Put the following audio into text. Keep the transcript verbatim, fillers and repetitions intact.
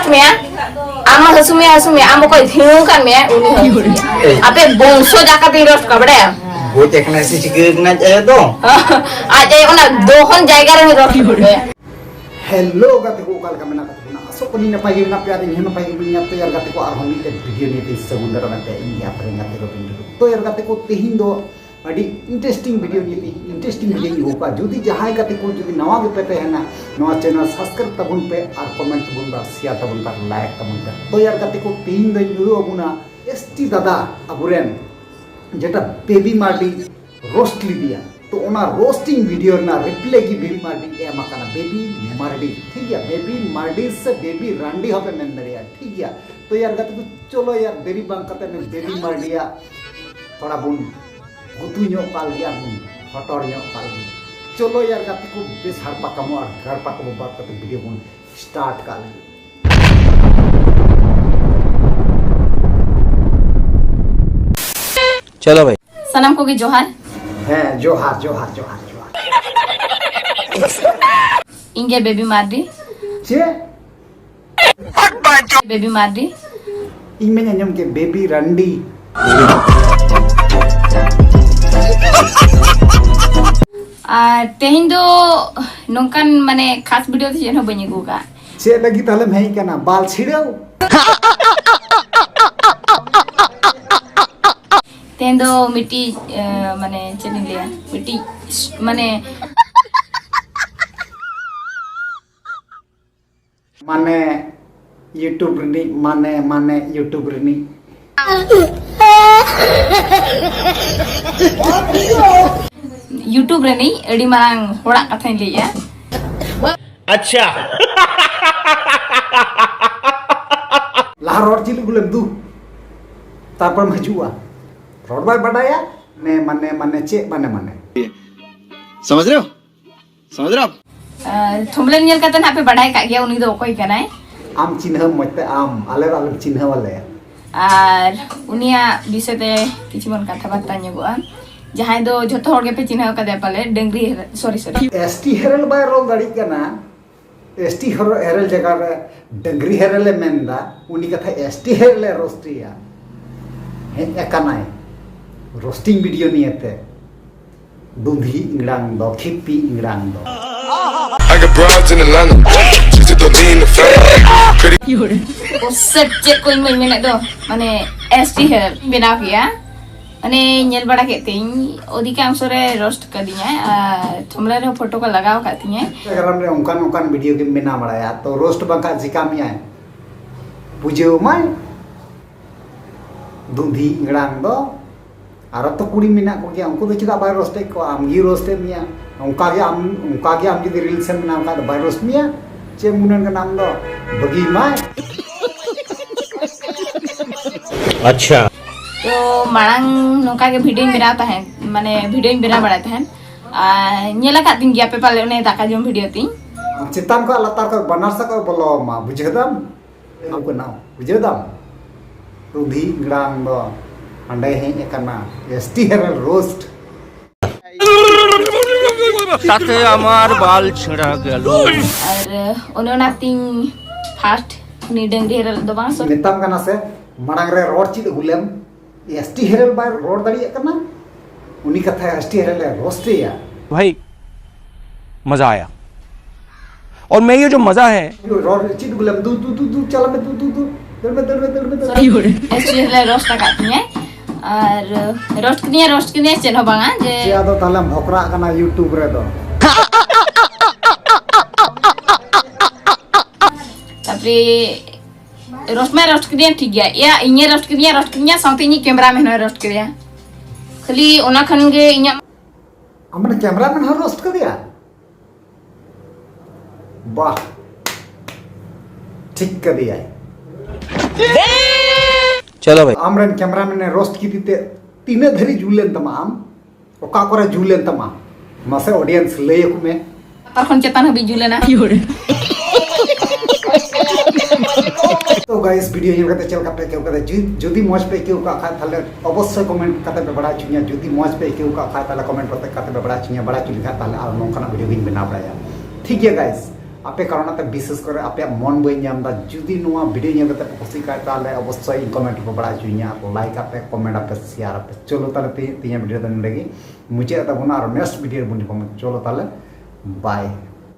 ᱢᱮᱭᱟ, ᱟᱢ ᱦᱚᱸ ᱦᱟᱹᱥᱩ ᱢᱮᱭᱟ, ᱦᱟᱹᱥᱩ ᱢᱮᱭᱟ, ᱟᱢ ᱚᱠᱚᱭ ᱫᱷᱤᱲᱩ ᱠᱟᱱ ᱢᱮᱭᱟ, ᱩᱱᱤ ᱦᱚᱸ ᱦᱟᱹᱥᱩ ᱢᱮᱭᱟ᱾ ᱟᱯᱮ ᱵᱚᱝᱥᱚ ᱡᱟᱠᱟᱛ ᱤᱧ ᱨᱚᱥᱴ ᱠᱚᱣᱟ, ᱵᱟᱰᱟᱭᱟᱢ? ᱜᱚᱡ ᱟᱠᱟᱱᱟᱭ ᱥᱮ ᱪᱤᱠᱟᱹ ᱟᱠᱟᱱᱟᱭ ᱟᱭᱳ ᱫᱚ? ᱟᱡ ᱟᱭᱳ ᱚᱱᱟ ᱫᱚᱦᱚᱱ ᱡᱟᱭᱜᱟ ᱨᱮ ᱨᱚᱥᱴ ᱠᱚᱣᱟ᱾ ᱦᱮᱞᱳ ᱜᱟᱛᱮ ᱠᱚ, ᱚᱠᱟ ᱞᱮᱠᱟ ᱢᱮᱱᱟᱜ ᱟᱠᱟᱫ ᱵᱚᱱᱟ? ᱟᱥᱚᱜ ᱠᱟᱹᱱᱟᱹᱧ ᱱᱟᱯᱟᱭ ᱜᱮ ᱢᱮᱱᱟᱜ ᱯᱮᱭᱟ ᱟᱨ ᱤᱧ ᱦᱚᱸ ᱱᱟᱯᱟᱭ ᱜᱮ ᱢᱤᱱᱟᱹᱧᱟ᱾ ᱛᱚ ᱭᱟᱨ ᱜᱟᱛᱮ ᱠᱚ, ᱟᱨᱦᱚᱸ ᱢᱤᱫᱴᱮᱱ ᱵᱷᱤᱰᱤᱭᱳ ᱱᱤᱭᱮ ᱛᱮ ᱥᱟᱹᱜᱩᱱ ᱫᱟᱨᱟᱢ ᱮᱱᱛᱮ ᱤᱧ ᱜᱮ ᱟᱯᱮ ᱨᱮᱱ ᱜᱟᱛᱮ ᱠᱚ ᱯᱤᱱᱴᱩ ᱴᱩᱰᱩ᱾ ᱛᱚ ᱭᱟᱨ ᱜᱟᱛᱮ ᱠᱚ, ᱛᱮᱦᱮᱧ ᱫᱚ ᱟᱹᱰᱤ ᱤᱱᱴᱟᱨᱮᱥᱴᱤᱝ ᱵᱷᱤᱰᱤᱭᱳ ᱱᱤᱭᱮ ᱛᱮ, ᱤᱱᱴᱟᱨᱮᱥᱴᱤᱝ ᱵᱷᱤᱰᱤᱭᱳᱧ ᱟᱹᱜᱩ ᱠᱟᱜᱼᱟ᱾ ᱡᱩᱫᱤ ᱡᱟᱦᱟᱸᱭ ᱜᱟᱛᱮ ᱠᱚ ᱡᱩᱫᱤ ᱱᱟᱣᱟ ᱜᱮᱯᱮ ᱛᱟᱦᱮᱱᱟ, ᱱᱚᱣᱟ ᱪᱮᱱᱮᱞ ᱥᱟᱵᱥᱠᱨᱟᱭᱤᱵ ᱛᱟᱵᱚᱱ ᱯᱮ ᱟᱨ ᱠᱚᱢᱮᱱᱴ ᱛᱟᱵᱚᱱ ᱯᱮ ᱟᱨ ᱥᱮᱭᱟᱨ ᱛᱟᱵᱚᱱ ᱯᱮ ᱟᱨ ᱞᱟᱭᱤᱠ ᱛᱟᱵᱚᱱ ᱯᱮ᱾ ᱛᱚ ᱭᱟᱨ ᱜᱟᱛᱮ ᱠᱚ, ᱛᱮᱦᱮᱧ ᱫᱚᱧ ᱩᱫᱩᱜ ᱟᱵᱚᱱᱟ ᱮᱥ ᱴᱤ ᱫᱟᱫᱟ ᱟᱵᱚᱨᱮᱱ, ᱡᱮᱴᱟ ᱵᱮᱵᱤ ᱢᱟᱨᱰᱤ ᱨᱳᱥᱴ ᱞᱮᱫᱮᱭᱟ᱾ ᱛᱚ ᱚᱱᱟ ᱨᱳᱥᱴᱤᱝ ᱵᱷᱤᱰᱤᱭᱳ ᱨᱮᱱᱟᱜ ᱨᱤᱯᱞᱟᱭ ᱜᱮ ᱵᱮᱵᱤ ᱢᱟᱨᱰᱤ ᱮᱢ ᱟᱠᱟᱱᱟ᱾ ᱵᱮᱵᱤ ᱢᱟᱨᱰᱤ, ᱴᱷᱤᱠ ᱜᱮᱭᱟ, ᱵᱮᱵᱤ ᱢᱟᱨᱰᱤ ᱥᱮ ᱵᱮᱵᱤ ᱨᱟᱱᱰᱤ ᱦᱚᱸᱯᱮ ᱢᱮᱱ ᱫᱟᱲᱮᱭᱟᱜᱼᱟ, ᱴᱷᱤᱠ ᱜᱮᱭᱟ᱾ ᱛᱚ ᱭᱟᱨ ᱜᱟᱛᱮ ᱠᱚ, ᱪᱚᱞᱚ ᱭᱟᱨ, ᱫᱮᱨᱤ ᱵᱟᱝ ᱠᱟᱛᱮ ᱱᱩᱭ ᱵᱮᱵᱤ ᱢᱟᱨᱰᱤᱭᱟᱜ ᱛᱷᱚᱲᱟ ᱵᱚᱱ ᱜᱩᱛᱩ ᱧᱚᱜ ᱠᱟᱜ ᱞᱮᱜᱮ ᱟᱨ ᱵᱚᱱ ᱦᱚᱴᱚᱨ ᱧᱚᱜ ᱠᱟᱜ ᱞᱮᱜᱮ᱾ ᱪᱚᱞᱚ ᱭᱟᱨ ᱜᱟᱛᱮ ᱠᱚ, ᱵᱮᱥ ᱦᱟᱨᱯᱟ ᱠᱟᱢᱚ ᱟᱨ ᱜᱟᱲᱯᱟ ᱠᱟᱢᱚ ᱵᱟᱫ ᱠᱟᱛᱮ ᱵᱷᱤᱰᱤᱭᱳ ᱵᱚᱱ ᱥᱴᱟᱨᱴ ᱠᱟᱜ ᱞᱮᱜᱮ᱾ ᱪᱚᱞᱚ ᱵᱷᱟᱭ᱾ ᱥᱟᱱᱟᱢ ᱠᱚᱜᱮ ᱡᱚᱦᱟᱨ᱾ ᱦᱮᱸ, ᱡᱚᱦᱟᱨ, ᱡᱚᱦᱟᱨ, ᱡᱚᱦᱟᱨ, ᱡᱚᱦᱟᱨ᱾ ᱤᱧ ᱜᱮ ᱵᱮᱵᱤ ᱢᱟᱨᱰᱤ᱾ ᱪᱮᱫ? ᱵᱮᱵᱤ ᱢᱟᱨᱰᱤ᱾ ᱤᱧ ᱢᱟᱧ ᱟᱸᱡᱚᱢ ᱠᱮᱫ ᱵᱮᱵᱤ ᱨᱟᱱᱰᱤ᱾ ᱟᱨ ᱛᱮᱦᱮᱧ ᱫᱚ ᱱᱚᱝᱠᱟᱱ, ᱢᱟᱱᱮ, ᱠᱷᱟᱥ ᱵᱷᱤᱰᱤᱭᱳ ᱫᱚ ᱪᱮᱫ ᱦᱚᱸ ᱵᱟᱹᱧ ᱟᱹᱜᱩ ᱟᱠᱟᱫ᱾ ᱪᱮᱫ ᱞᱟᱹᱜᱤᱫ ᱛᱟᱦᱞᱮᱢ ᱦᱮᱡ ᱠᱟᱱᱟ? ᱵᱟᱞ ᱪᱷᱤᱲᱟᱹᱣ? ᱛᱮᱦᱮᱧ ᱫᱚ ᱢᱤᱫᱴᱤᱡ, ᱮ, ᱢᱟᱱᱮ, ᱪᱮᱫ ᱤᱧ ᱞᱟᱹᱭᱟ, ᱢᱤᱫᱴᱤᱡ, ᱢᱟᱱᱮ, ᱢᱟᱱᱮ, YouTube ᱨᱤᱱᱤᱡ, ᱢᱟᱱᱮ, ᱢᱟᱱᱮ, YouTube ᱨᱤᱱᱤᱡ᱾ YouTube ᱨᱤᱱᱤᱡ ᱟᱹᱰᱤ ᱢᱟᱨᱟᱝ ᱦᱚᱲᱟᱜ ᱠᱟᱛᱷᱟᱧ ᱞᱟᱹᱭᱮᱜᱼᱟ᱾ ᱟᱪᱪᱷᱟ᱾ ᱞᱟᱦᱟ ᱨᱚᱲ ᱪᱮᱫ ᱞᱮᱠᱟ ᱞᱮᱢ ᱫᱩ, ᱛᱟᱨᱯᱚᱨᱮᱢ ᱦᱤᱡᱩᱜᱼᱟ᱾ ᱨᱚᱲ ᱵᱟᱭ ᱵᱟᱰᱟᱭᱟ, ᱢᱟᱱᱮ, ᱢᱟᱱᱮ, ᱢᱟᱱᱮ, ᱪᱮᱫ ᱢᱟᱱᱮ, ᱢᱟᱱᱮ? समझ रहे हो? समझ रहे हो आप? ᱟᱨ ᱛᱷᱟᱢᱵᱽᱱᱮᱞ ᱧᱮᱞ ᱠᱟᱛᱮ ᱱᱟᱦᱟᱜ ᱯᱮ ᱵᱟᱰᱟᱭ ᱠᱟᱜ ᱜᱮᱭᱟ ᱩᱱᱤ ᱫᱚ ᱚᱠᱚᱭ ᱠᱟᱱᱟᱭ᱾ ᱟᱢ ᱪᱤᱱᱦᱟᱹᱣ ᱢᱚᱡᱽ ᱛᱮ, ᱟᱢ, ᱟᱞᱮ ᱫᱚ ᱟᱞᱮ ᱪᱤᱱᱦᱟᱹᱣ ᱟᱞᱮ᱾ ᱟᱨ ᱩᱱᱤᱭᱟᱜ ᱵᱤᱥᱚᱭ ᱛᱮ ᱠᱤᱪᱷᱩ ᱵᱚᱱ ᱠᱟᱛᱷᱟ ᱵᱟᱨᱛᱟ ᱧᱚᱜᱚᱜᱼᱟ᱾ ᱡᱟᱦᱟᱸᱭ ᱫᱚ ᱡᱷᱚᱛᱚ ᱦᱚᱲ ᱜᱮᱯᱮ ᱪᱤᱱᱦᱟᱹᱣ ᱠᱟᱫᱮᱭᱟ ᱯᱟᱞᱮ, ᱰᱟᱹᱝᱨᱤ ᱦᱮᱨᱮᱞ, ᱥᱚᱨᱤ, ᱥᱚᱨᱤ᱾ ᱮᱥ ᱴᱤ ᱦᱮᱨᱮᱞ ᱵᱟᱭ ᱨᱚᱲ ᱫᱟᱲᱮᱭᱟᱜ ᱠᱟᱱᱟ᱾ ᱮᱥ ᱴᱤ ᱦᱚᱨᱚ ᱦᱮᱨᱮᱞ ᱡᱟᱭᱜᱟ ᱨᱮ ᱰᱟᱹᱝᱨᱤ ᱦᱮᱨᱮᱞᱮ ᱢᱮᱱᱫᱟ, ᱩᱱᱤ ᱠᱟᱛᱷᱟ ᱮᱥ ᱴᱤ ᱦᱮᱨᱮᱞᱮ ᱨᱳᱥᱴᱤᱭᱟ᱾ ᱦᱮᱡ ᱟᱠᱟᱱᱟᱭ ᱨᱳᱥᱴᱤᱝ ᱵᱷᱤᱰᱤᱭᱳ ᱱᱤᱭᱮᱛᱮ᱾ ᱫᱩᱸᱫᱷᱤ ᱤᱝᱲᱟᱝ ᱫᱚ, ᱠᱷᱤᱯᱤ ᱤᱝᱲᱟᱝ ᱫᱚ᱾ I got broads in Atlanta. Just to throw me in the family. Pretty ᱥᱮ ᱪᱮᱫ ᱠᱚ ᱤᱧ ᱢᱟᱧ ᱢᱮᱱᱮᱫ ᱫᱚ, ᱢᱟᱱᱮ ᱮᱥ ᱴᱤ ᱦᱮᱨᱮᱞ ᱵᱮᱱᱟᱣ ᱠᱮᱜᱼᱟ᱾ ᱢᱟᱱᱮ ᱧᱮᱞ ᱵᱟᱲᱟ ᱠᱮᱫ ᱛᱤᱧ, ᱚᱫᱷᱤᱠᱟᱝᱥᱚ ᱨᱮ ᱨᱳᱥᱴ ᱠᱟᱫᱤᱧᱟᱭ ᱟᱨ ᱛᱷᱟᱢᱵᱽᱱᱮᱞ ᱨᱮᱦᱚᱸ ᱯᱷᱳᱴᱳ ᱠᱚ ᱞᱟᱜᱟᱣ ᱟᱠᱟᱫ ᱛᱤᱧᱟᱭ᱾ ᱤᱱᱥᱴᱟᱜᱨᱟᱢ ᱨᱮ ᱚᱱᱠᱟᱱ ᱚᱱᱠᱟᱱ ᱵᱷᱤᱰᱤᱭᱳ ᱜᱮᱢ ᱵᱮᱱᱟᱣ ᱵᱟᱲᱟᱭᱟ, ᱛᱚ ᱨᱳᱥᱴ ᱵᱟᱝᱠᱷᱟᱱ ᱪᱤᱠᱟ ᱢᱮᱭᱟᱭ? ᱯᱩᱡᱟᱹ ᱢᱟᱭ ᱫᱩᱸᱫᱷᱤ ᱤᱝᱲᱟᱝ ᱫᱚ᱾ ᱟᱨᱚ ᱛᱚ ᱠᱩᱲᱤ ᱢᱮᱱᱟᱜ ᱠᱚᱜᱮᱭᱟ, ᱩᱱᱠᱩ ᱫᱚ ᱪᱮᱫᱟᱜ ᱵᱟᱭ ᱨᱳᱥᱴᱮᱫ ᱠᱚᱣᱟ? ᱟᱢ ᱜᱮ ᱨᱳᱥᱴᱮᱫ ᱢᱮᱭᱟ᱾ ᱚᱱᱠᱟ ᱜᱮ ᱟᱢ, ᱚᱱᱠᱟ ᱜᱮ ᱟᱢ ᱡᱩᱫᱤ ᱨᱤᱞᱥ ᱮᱢ ᱵᱮᱱᱟᱣ ᱠᱷᱟᱡ ᱫᱚ ᱵᱟᱭ ᱨᱳᱥᱴ ᱢᱮᱭᱟ? ᱪᱮᱫ ᱮᱢ ᱜᱩᱱᱟᱹᱱ ᱠᱟᱱᱟ ᱟᱢ ᱫᱚ? ᱵᱟᱹᱜᱤ ᱢᱟᱭ᱾ ᱟᱪᱪᱷᱟ᱾ ᱛᱚ ᱢᱟᱲᱟᱝ ᱱᱚᱝᱠᱟ ᱜᱮ ᱵᱷᱤᱰᱤᱭᱳᱧ ᱵᱮᱱᱟᱣ ᱛᱟᱦᱮᱸᱫ, ᱢᱟᱱᱮ ᱵᱷᱤᱰᱤᱭᱳᱧ ᱵᱮᱱᱟᱣ ᱵᱟᱲᱟᱭ ᱛᱟᱦᱮᱸᱫ᱾ ᱟᱨ ᱧᱮᱞ ᱟᱠᱟᱫ ᱛᱤᱧ ᱜᱮᱭᱟ ᱯᱮ ᱯᱟᱞᱮ ᱚᱱᱮ ᱫᱟᱠᱟ ᱡᱚᱢ ᱵᱷᱤᱰᱤᱭᱳ ᱛᱤᱧ᱾ ᱟᱢ ᱪᱮᱛᱟᱱ ᱠᱷᱚᱱ ᱞᱟᱛᱟᱨ ᱠᱷᱚᱱ ᱵᱟᱱᱟᱨ ᱥᱮᱫ ᱠᱷᱚᱱ ᱵᱚᱞᱚ ᱟᱢᱟ, ᱵᱩᱡᱷᱟᱹᱣ ᱫᱟᱢ? ᱟᱢ ᱠᱟᱱᱟ, ᱵᱩᱡᱷᱟᱹᱣ ᱫᱟᱢ? ᱨᱩᱫᱷᱤ ᱤᱝᱲᱟᱝ ᱫᱚ ᱦᱟᱸᱰᱮ ᱦᱮᱡ ᱟᱠᱟᱱᱟ, ᱮᱥ ᱴᱤ ᱦᱮᱨᱮᱞ ᱨᱳᱥᱴ᱾ তাতে আমার বাল ছেঁড়া গেল। ᱟᱨ ᱚᱱᱮ ᱚᱱᱟᱛᱤᱧ ᱯᱷᱟᱥᱴ ᱩᱱᱤ ᱰᱟᱹᱝᱨᱤ ᱦᱮᱨᱮᱞ ᱫᱚ ᱵᱟᱝ, ᱥᱚᱨᱤ᱾ ᱢᱮᱛᱟᱢ ᱠᱟᱱᱟ ᱥᱮ, ᱢᱟᱲᱟᱝ ᱨᱮ ᱨᱚᱲ ᱪᱮᱫ ᱟᱹᱜᱩ ᱞᱮᱢ᱾ ᱮᱥ ᱴᱤ ᱦᱮᱨᱮᱞ ᱵᱟᱭ ᱨᱚᱲ ᱫᱟᱲᱮᱭᱟᱜ ᱠᱟᱱᱟ, ᱩᱱᱤ ᱠᱟᱛᱷᱟ ᱮᱥ ᱴᱤ ᱦᱮᱨᱮᱞ ᱮ ᱨᱳᱥᱴᱮᱭᱟ᱾ भाई, मजा आया। और मैं ये जो मजा है, ᱨᱚᱲ ᱪᱮᱫ ᱟᱹᱜᱩ ᱞᱮᱢ, ᱫᱩ, ᱫᱩ, ᱫᱩ, ᱫᱩ, ᱪᱟᱞᱟᱜ ᱢᱮ, ᱫᱩ, ᱫᱩ, ᱫᱩ, ᱫᱟᱹᱲ ᱢᱮ, ᱫᱟᱹᱲ ᱢᱮ, ᱫᱟᱹᱲ ᱢᱮ, ᱫᱟᱹᱲ ᱢᱮ᱾ ᱮᱥ ᱴᱤ ᱦᱮᱨᱮᱞ ᱨᱳᱥᱴ ᱟᱠᱟᱫ ᱛᱤᱧᱟᱭ᱾ ᱟᱨ ᱨᱳᱥᱴ ᱠᱤᱫᱤᱧᱟ, ᱨᱳᱥᱴ ᱠᱤᱫᱤᱧᱟ, ᱪᱮᱫ ᱦᱚᱸ ᱵᱟᱝᱟ, ᱡᱮ ᱪᱮᱫ ᱟᱫᱚ ᱛᱟᱦᱞᱮᱢ ᱵᱷᱚᱠᱨᱟᱜ ᱠᱟᱱᱟ YouTube ᱨᱮᱫᱚ? ᱛᱟᱯᱚᱨᱮ ᱨᱳᱥᱴ ᱢᱟ ᱨᱳᱥᱴ ᱠᱤᱫᱤᱧᱟ, ᱴᱷᱤᱠ ᱜᱮᱭᱟ᱾ ᱮᱭᱟ, ᱤᱧᱮ ᱨᱳᱥᱴ ᱠᱤᱫᱤᱧᱟ, ᱨᱳᱥᱴ ᱠᱤᱫᱤᱧᱟ, ᱥᱟᱶᱛᱮ ᱤᱧᱤᱡ ᱠᱮᱢᱨᱟᱢᱮᱱ ᱦᱚᱸᱭ ᱨᱳᱥᱴ ᱠᱮᱫᱮᱭᱟ᱾ ᱠᱷᱟᱹᱞᱤ ᱚᱱᱟ ᱠᱷᱟᱱ ᱜᱮ ᱤᱧᱟᱹᱜ ᱟᱢ ᱨᱮᱱ ᱠᱮᱢᱨᱟᱢᱮᱱ ᱦᱚᱸ ᱨᱳᱥᱴ ᱠᱟᱫᱮᱭᱟ? ᱵᱟᱦ, ᱴᱷᱤᱠ ᱠᱟᱫᱮᱭᱟᱭ᱾ ᱪᱚᱞᱚ ᱵᱷᱟᱭ᱾ ᱟᱢ ᱨᱮᱱ ᱠᱮᱢᱨᱟᱢᱮᱱ ᱮ ᱨᱳᱥᱴ ᱠᱮᱫᱮ ᱛᱮ ᱛᱤᱱᱟᱹᱜ ᱫᱷᱟᱹᱨᱤᱡ ᱡᱩᱞ ᱞᱮᱱ ᱛᱟᱢᱟ ᱟᱢ? ᱚᱠᱟ ᱠᱚᱨᱮ ᱡᱩᱞ ᱞᱮᱱ ᱛᱟᱢᱟ? ᱢᱟᱥᱮ ᱚᱰᱤᱭᱮᱱᱥ ᱞᱟᱹᱭ ᱟᱠᱚ ᱢᱮ᱾ ᱞᱟᱛᱟᱨ ᱠᱷᱚᱱ ᱪᱮᱛᱟᱱ ᱦᱟᱹᱵᱤᱡ ᱡᱩᱞ ᱮᱱᱟ᱾ ᱛᱚ ᱜᱟᱭᱥ, ᱵᱷᱤᱰᱤᱭᱳ ᱧᱮᱞ ᱠᱟᱛᱮ ᱪᱮᱫ ᱞᱮᱠᱟ ᱯᱮ ᱟᱹᱭᱠᱟᱹᱣ ᱠᱟᱫᱟ? ᱡᱩ-, ᱡᱩᱫᱤ ᱢᱚᱡᱽ ᱯᱮ ᱟᱹᱭᱠᱟᱹᱣ ᱠᱟᱜ ᱠᱷᱟᱡ, ᱛᱟᱦᱞᱮ ᱚᱵᱚᱥᱥᱳᱭ ᱠᱚᱢᱮᱱᱴ ᱠᱟᱛᱮ ᱯᱮ ᱵᱟᱲᱟᱭ ᱦᱚᱪᱚᱧᱟ᱾ ᱡᱩᱫᱤ ᱢᱚᱡᱽ ᱯᱮ ᱟᱹᱭᱠᱟᱹᱣ ᱠᱟᱜ ᱠᱷᱟᱡ, ᱛᱟᱦᱞᱮ ᱠᱚᱢᱮᱱᱴ ᱠᱟᱛᱮ, ᱠᱟᱛᱮ ᱯᱮ ᱵᱟᱲᱟᱭ ᱦᱚᱪᱚᱧᱟ᱾ ᱵᱟᱲᱟᱭ ᱦᱚᱪᱚ ᱞᱮᱠᱷᱟᱡ ᱛᱟᱦᱞᱮ ᱟᱨ ᱱᱚᱝᱠᱟᱱᱟᱜ ᱵᱷᱤᱰᱤᱭᱳ ᱜᱤᱧ ᱵᱮᱱᱟᱣ ᱵᱟᱲᱟᱭᱟ᱾ ᱴᱷᱤᱠ ᱜᱮᱭᱟ ᱜᱟᱭᱥ, ᱟᱯᱮ ᱠᱟᱨᱚᱱ ᱛᱮ ᱵᱤᱥᱮᱥ ᱠᱚᱨᱮ ᱟᱯᱮᱭᱟᱜ ᱢᱚᱱ ᱵᱟᱹᱧ ᱧᱟᱢ ᱮᱫᱟ᱾ ᱡᱩᱫᱤ ᱱᱚᱣᱟ ᱵᱷᱤᱰᱤᱭᱳ ᱧᱮᱞ ᱠᱟᱛᱮ ᱯᱮ ᱠᱩᱥᱤ ᱠᱟᱜ ᱛᱟᱦᱚᱞᱮ ᱚᱵᱚᱥᱥᱳᱭ ᱤᱧ ᱠᱚᱢᱮᱱᱴ ᱨᱮᱯᱮ ᱵᱟᱲᱟᱭ ᱦᱚᱪᱚᱧᱟ, ᱟᱨ ᱞᱟᱭᱤᱠ ᱟᱯᱮ, ᱠᱚᱢᱮᱱᱴ ᱟᱯᱮ, ᱥᱮᱭᱟᱨ ᱟᱯᱮ᱾ ᱪᱚᱞᱚ ᱛᱟᱦᱚᱞᱮ ᱛᱮᱦᱮᱧ ᱛᱮᱦᱮᱧᱟᱜ ᱵᱷᱤᱰᱤᱭᱳ ᱫᱚ ᱱᱚᱰᱮ ᱜᱮ ᱢᱩᱪᱟᱹᱫ ᱛᱟᱵᱚᱱᱟ, ᱟᱨ ᱱᱮᱠᱥᱴ ᱵᱷᱤᱰᱤᱭᱳ ᱨᱮᱵᱚᱱ ᱧᱟᱯᱟᱢᱟ᱾ ᱪᱚᱞᱚ ᱛᱟᱦᱚᱞᱮ, ᱵᱟᱭ᱾